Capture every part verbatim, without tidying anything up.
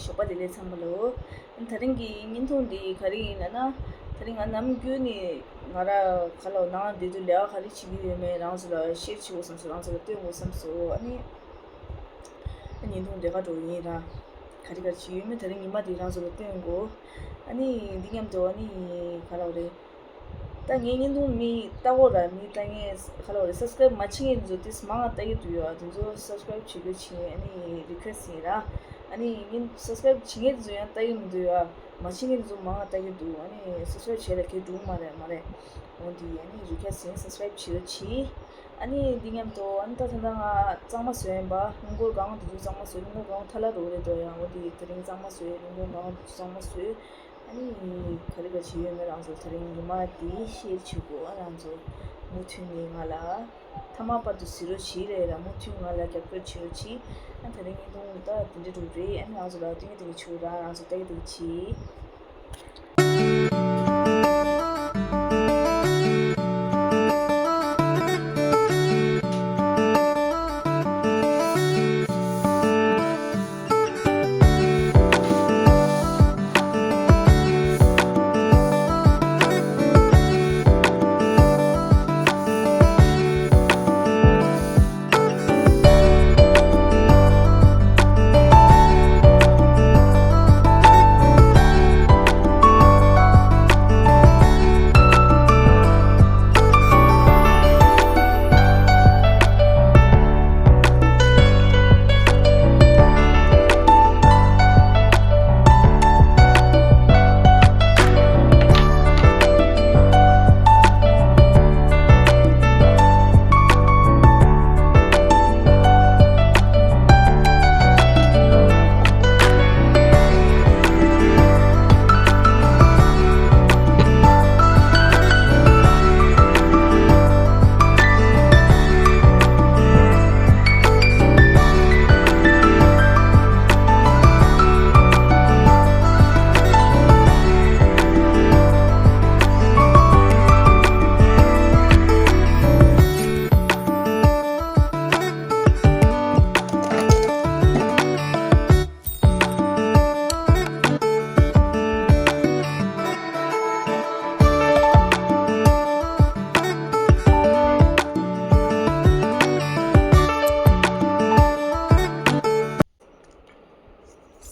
ཞོགས་པ་བདེ་ལེགས་ཚང་མ་ལོ། ཨ་ནི་དེ་རིང་གི་བརྙན་ཐུང་འདི་ག་རེ་ཡིན་ལབ་ན། དེ་རིང་ང་ནམ་རྒྱུན་ནས་ང་ར་ག་ལ་ནང་བསྡད་དུས་ལས་ཀ་ག་རེ་བྱེད་ཀྱི་ཡོད་མེད་རང་ཚོ་ལ་ཤེར་བྱེད་དགོས་བསམ་སོང་། རང་ཚོ་ལ་སྟོན་དགོས་བསམ་སོང་། ཨ་ནི་ཨ་བརྙན་ཐུང་འདི་ག་འགྲོ་ཡིན་ར། ག་རེ་ག་རེ་བྱེད་ཀྱི་ཡོད་མེད་དེ་རིང་ཉི་མ་འདི་རང་ཚོ་ལ་སྟོན་དགོས། ཨ་ནི་འདི་མཉམ་དུ་ཨ་ནི་ག་ལ་རེད། ད་ངའི་བརྙན་ཐུང་མི་ལྟ་གོ་ར་མི་ལྟ་མཁན་ག་ལ་རེད། སབ་སི་ཀ་རེབ་མ་བྱེད་མཁན་ཚོ་ཏིས་མང་ང་ལྟ་གི་འདུག་ཡ། དེ་ཚོ་སབ་སི་ཀ་རེབ་བྱེད་དགོས་བྱེད་ཨ་ནི་རི་ཁུ་ཨེ་སི་ཡིན་ར། ཨ་ནི་བརྙན་སབ་སི་ཀ་རེབ་བྱེད་མཁན་ཚོ་ཡང་ལྟ་གི་མི་འདུག་ཡ། མ་བྱེད་མཁན་ཚོ་མང་ང་ལྟ་གི་འདུག་ཨ་ནི་སབ་སི་ཀ་རེབ་བྱས་ལ་གལ་འགྲུབ་མ་རེད་མ་རེད། འོ་འདི་ཨ་ནི་རི་ཁུ་ཨེ་སི་ཡིན། སབ་སི་ཀ་རེབ་བྱེད་རོགས་གྱིས། ཨ་ནི་འདི་མཉམ་དུ་ཨ་ནི་ད་ད་ལྟ་ང་གཙང་མ་བཟོས་ཡིན་པ། སྣུམ་འཁོར་སྒང་དེ་ཚོ་གཙང་མ་བཟོས། སྣུམ་འཁོར་སྒང་ཐལ་བ་རུ་རེད་འདུག་ཡ། འོ་འདི་དེ་རིང་གཙང་མ་བཟོས། སྣུམ་འཁོར་སྒང་དེ་ཚོ་གཙང་མ་བཟོས། ཨ་ནི་ག་རེ་ག་བྱེད་ཡོད་མེད་རང་ཚོ་དེ་རིང་ཉི་མ་འདི་ཤེར་བྱེད་དགོས། ཨ་རང་ཚོ་མུ་མཐུད་ནས་ང་ལ་མཐའ་མ་བར་དུ་གཟིགས་རོགས་གྱིས་རེད་ལ། མུ་མཐུད་ང་ལ་རྒྱབ་སྐྱོར་བྱེད་རོགས་གྱིས། ཨ་དེ་རིང་བརྙན་ཐུང་ད་འདི་འདྲ་འགྲོ་རེད། ཨ་ནི་རང་ཚོ་ལ་སྟོན་གྱི་འདུག་ཆུ་ར་རང་ཚོ་ལྟ་གི་འདུག་གྱིས།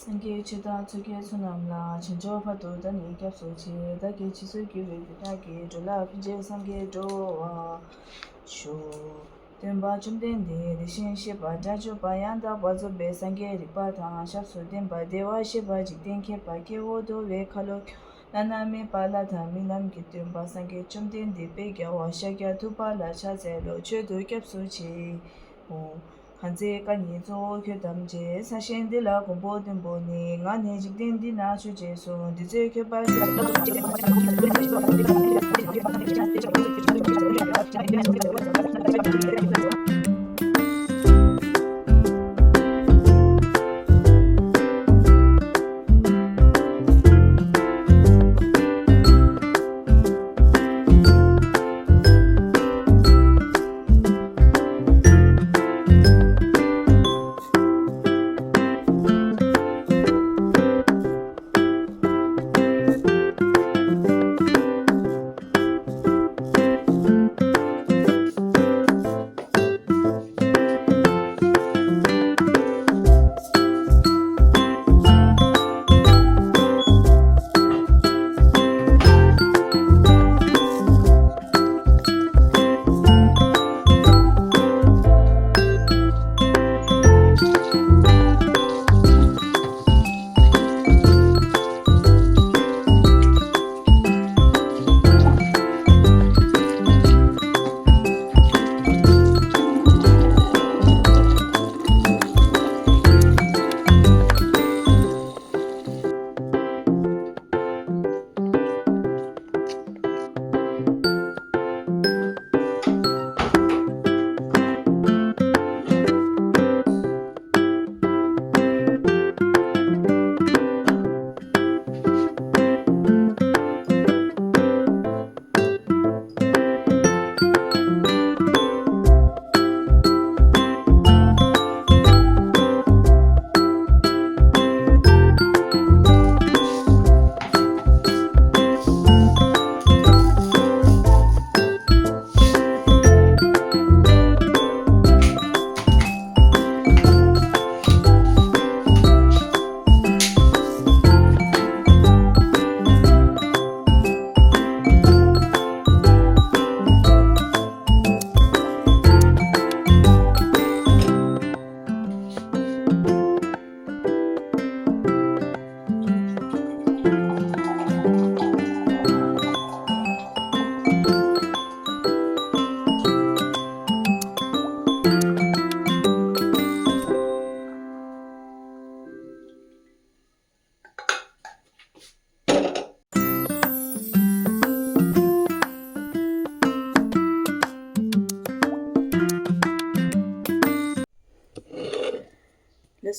སངས་རྒྱས་ཆོས་བདག་མཚོ་སྐྱེས་ཚུལ་རྣམས་ལ། བྱང་ཆུབ་བར་དུ་བདག་ནི་སྐྱབས་སུ་མཆི། བདག་གིས་ཇི་སྲིད་མཁྱེན་པའི་དེ་དག་གིས། འགྲོ་ལ་ཕན་ཕྱིར་སངས་རྒྱས་འགྲུབ་པར་ཤོག། སྟོན་པ་བཅོམ་ལྡན་འདས་དེ་བཞིན་གཤེགས་པ་དགྲ་བཅོམ་པ་ཡང་དག་པར་རྫོགས་པའི་སངས་རྒྱས་རིག་པ་དང་ཞབས་སུ་ལྡན་པ། བདེ་བར་གཤེགས་པ། འཇིག་རྟེན་ཁྱབ་པ། སྐྱེ་བོ་འདུལ་བའི་ཁ་ལོ་སྒྱུར་བ། བླ་ན་མེད་པ་ལྷ་དང་རྨི་ལམ་གྱི་སྟོན་པ་སངས་རྒྱས་བཅོམ་ལྡན་འདས་དཔལ་རྒྱལ་བ་ཤཱཀྱ་ཐུབ་པ་ལ་ཕྱག་འཚལ་ལོ། མཆོད་དོ་སྐྱབས་སུ་མཆི། ཨོ། གང་ཚེ་བཀའ་ཉན་གཙོ་བོ་ཁྱོད་ཐམས་ཅད། ས་གཞན་འདི་ལ་མགོན་པོ་བདུན་པོ་ནི། ང་ནི་འཇིག་རྟེན་འདི་ན་ཆོས་བྱེད་སོ། འདི་ཚེ་ཁྱོད་པ།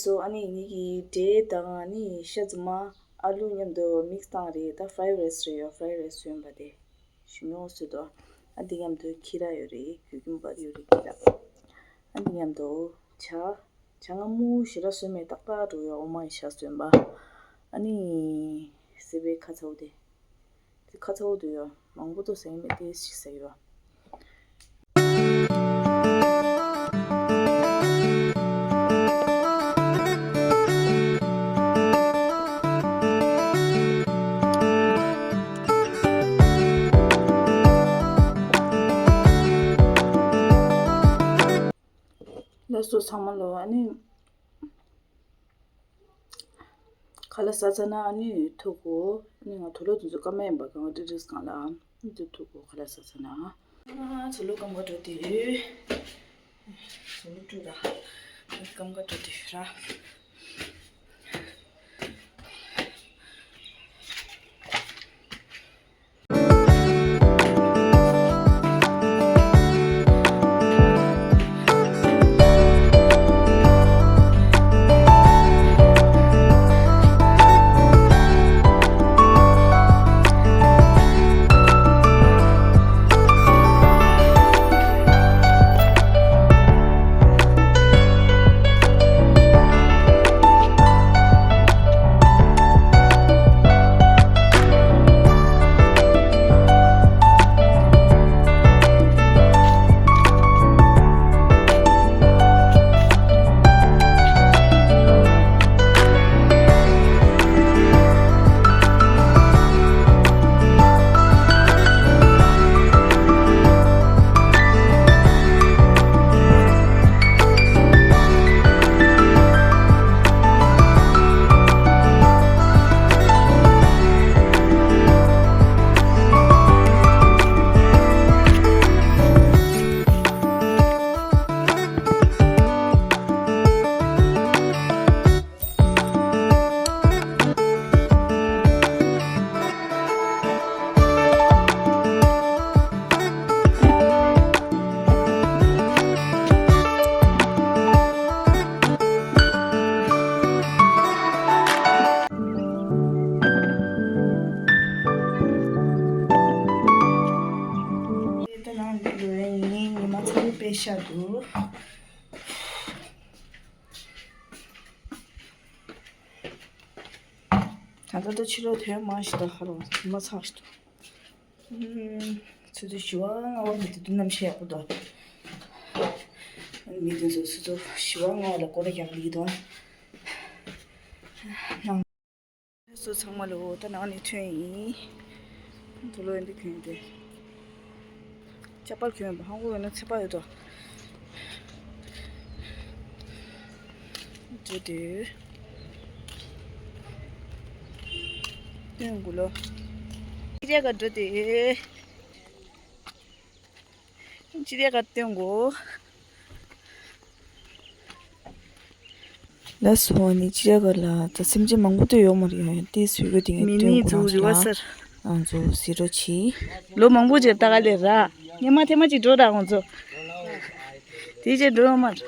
སོ་ཨ་ནི་ངེད་ཀྱིས་འབྲས་དང་ཨ་ནི་ཤ་རྫུན་མ་ཨ་ལུ་མཉམ་དུ་མིག་སི་ཏང་རེད། ད་ཕ་རའི་རའི་སི་རེད་ཡོད། ཕ་རའི་རའི་སི་ཡོད་པ་དེ་ཞུ་མྱོང་སུ་དོ། ཨ་འདི་མཉམ་དུ་ཁྱི་ར་ཡོད་རེད། ཀྱུ་ཀུམ་བར་ཡོད་རེད། ཁྱི་ར། ཨ་འདི་མཉམ་དུ་ཇ། ཇ་ང་མོ་ཞེ་དྲག་སོན་མེད་ཏག་ཏག་འགྲོ་ཡོད། འོ་མ་ཡི་ཇ་སོན་པ། ཨ་ནི་སི་པའི་ཁ་ཚ་བོ་དེ། དེ་ཁ་ཚ་བོ་དུ་ཡོད། མང་པོ་དུ་ཟེར་མེད་དེ་ཞིག་ཟེར་ཡོད། ལགས་སོ་ཚང་མ་ལོ། ཨ་ནི་ཁ་ལག་ཟ་ཚར་ན་ཨ་ནི་ཐུག་གོ། ཨ་ནི་ང་དུག་ལོག་དེ་ཚོ་སྐམ་ཡིན་པ་གང་ཏི་ཏིས་གང་ལ་ཨ་ནི་ཐུག་གོ། ཁ་ལག་ཟ་ཚར་ན། ཨ་དུག་ལོག་སྐམ་ག་འགྲོ་དེ། དུག་ལོག་བཀྲུ་ར། སྐམ་ག་འགྲོ་དེ་ར། ད་ནང་འདི་ལོ་ཡིན། ཉི་མ་ཚ་པོ་དཔེ་ཤར་འདུག་ད་ལྟ་ད་ཕྱི་ལོགས་དོན་མང་ཞིག་ད་ཧ་རོ་མ་ཚགས་ཤིག་འདུག་ཨུམ། ཆུ་ཚོད་བཞི་པ་ལྔ་པ་མི་དེ་དུས་ནམ་ཤེས་ཡག་པོ་འདུག་མི་དེ་ཚོ་ཆུ་ཚོད་བཞི་པ་ལྔ་པ་ལ་སྐོར་ར་རྒྱག་གི་འདུག་ནང་སོ་ཚང་མ་ལོ། ད་ནང་ནས་ཐོན་ཡིན། དུག་ལོག་འདི་གྱོན་ཏེ། ཅ་པལ་གྱོན་པ། ཧང་གོ་ཡོད་ན་ཚད་པ་ཡོད་དོ། འགྲོ་དུས། སྟོན་དགུ་ལོ། ཅི་རེ་ག་འགྲོ་དུས། ཅི་རེ་ག་སྟོན་དགུ། ལགས་སོ། ནི་ཅི་རེ་ག་ལ་ད་སེམས་ཅན་མང་པོ་ཏོ་ཡོད་མ་རེད། ཡང་ཏི་སུས་གོ་དེ་ངས་མི་སྟོན་ནི་དགུ་རང་ར། ང་ཚོ་ཟི་རོ་ཆི། ལོ་མང་པོ་ཅིག་ལྟ་ག་ལེ་ར། ཉི་མ་ཐེངས་མ་ཅིག་འགྲོ་ར་ང་ཚོ། དེ་ཅིག་འགྲོ་ཡོང་མ་རེད།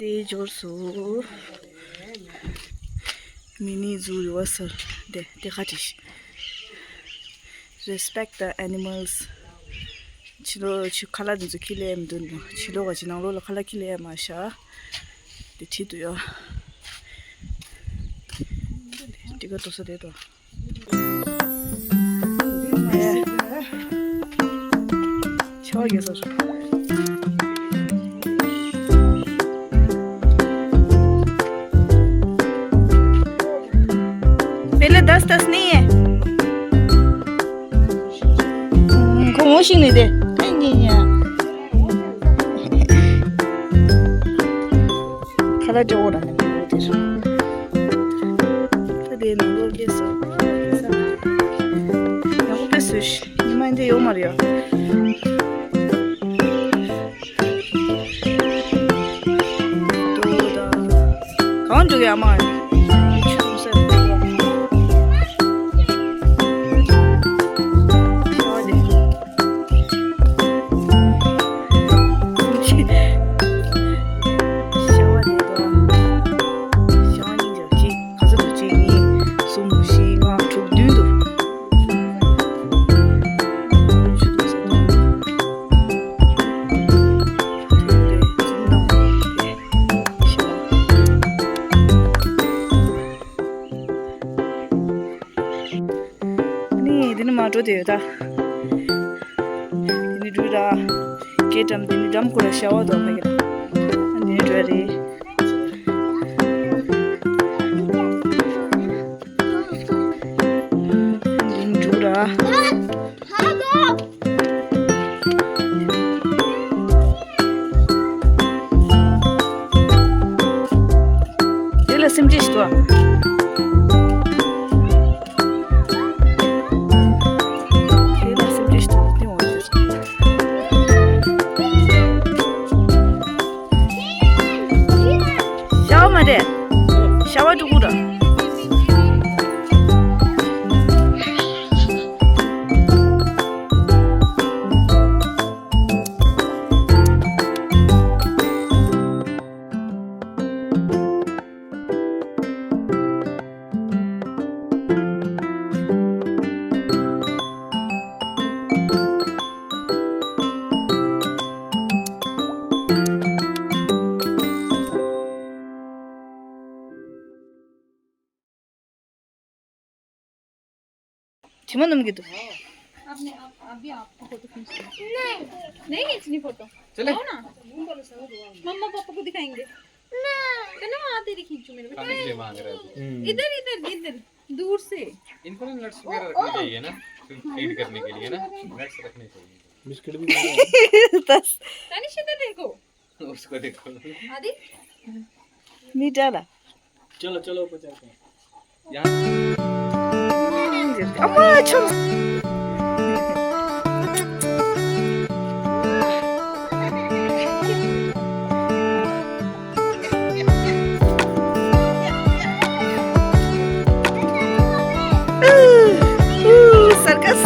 དེའི་འབྱོར་སོ། མི་ནི་ཛུ་རི་ཝར་སལ་དེ་དེ་ཁ་ཏིས། Respect the animals. ཕྱི་ལོགས་ཕྱི་ཁ་ལག་འདི་ཚོ་ཁྱི་ལས་མི་འདུག་ཕྱི་ལོགས་ཀ་ཅིག་ནང་ལོགས་ལ་ཁ་ལག་ཁྱི་ལས་མ་ཤ། དེ་ཁྲིད་དུ་ཡོད། དེ་ག་དོ་ས་དེ་དོ། ཆོ་ཡོད་ས་རུ། पहले दस दस नहीं है। ཁོ་ངོ་ཤེས་ནི་དེ། ཨ་ཉེ་ཉེ། ཁ་ལག་འདྲ་བོ་ར་ནི་མི་འདུག་དེ་ར། ད་དེ་ནང་ལོགས་སྐྱེས་སོ། ཡག་པོ་དཔེ་བཟོས་ཤག་ཉི་མ་འདི་ཡོད་མ་རེད་ཡ། གང་འགྲོ་གི་ཨ་མ། ཆུ་འཐུང་ས་རེད། ཨ་ནི། དེ་ཡོད་ད། དེ་ནི་འགྲུལ་ར། སྐད་འགྲམ་དེ་ནི་འགྲམ་ཁུ་ར་ཤ་བ་དོ་ཕ་གི་ར། དེ་ནི་འགྲུལ་རེད། དེ་ནི་འགྲུལ་ར། དེ་ལ་སེམས་ཅན་ཞིག་ཏུ། དེ་ལ་སེམས་ཅན་ཞིག་ཏུ་སྟེང་འོང་དེ། ཤ་བ་མ་རེད། ཤ་བ་ཕྲུ་གུ་ར། དྲི་མ་སྣོམ་གི་འདུག आपने आप अभी आपको फोटो खींचना है। नहीं। नहीं खींचनी फोटो। चले। आओ ना। मम्मा पापा को दिखाएंगे। चलो, वहाँ तेरी खींचो मेरे को। खाने के लिए मांग रहा है तू। हम्म। इधर, इधर, इधर, दूर से। इनको ना नट्स वगैरह रखने चाहिए ना, फीड करने के लिए ना, नट्स रखने चाहिए। बिस्किट भी खाओ। दस। तनिष, इधर देखो। उसको देखो। आदि? नहीं डाला। चलो, चलो, ऊपर चलते हैं। यहाँ। अम्मा, छोड़। सर्कस।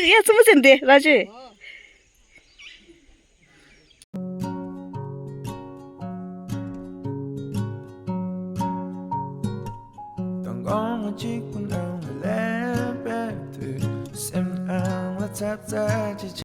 ཡ་ཚོ་མོ་ཟེར་འདི་ར་ཅེ། དང་གོང་གཅིག་པུ་ནང་ལ་ལེན་པའི་དུས་སེམས་ནང་ལ་ཚ་ཚ་ཅིག